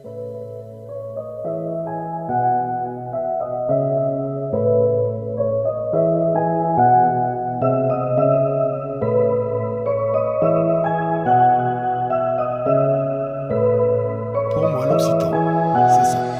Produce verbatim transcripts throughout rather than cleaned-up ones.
Pour moi, l'occitan, c'est ça.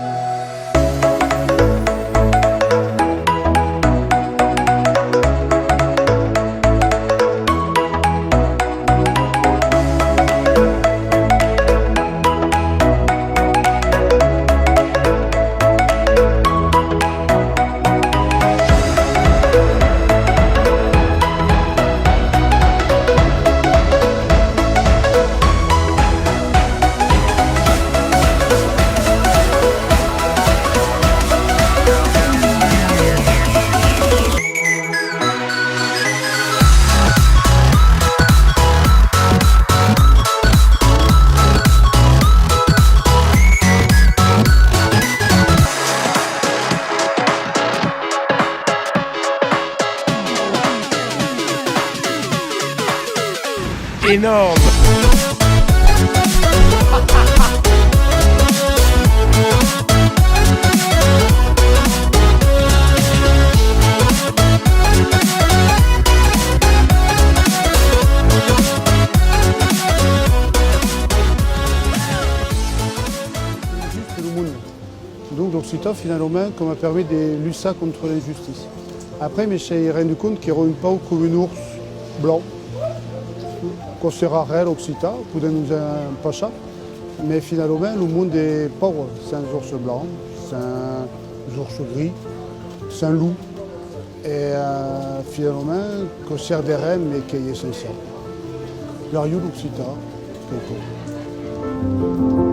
Énorme. Just lo monde. Donc l'occitan, finalament, que m'a permés de luchar contra l'injustícia. Après, me sei rendut compte qu'èra un pauc coma un ors blanc. Quò serà ren l'occitan, podèm nos en passar, mas finalament lo monde es paure sens ors blanc, sens ors gris, sens lop. E, eh, finalament, quò sèrv de ren, mas qu'es essencial. Per ieu, l'occitan, qu'es tot.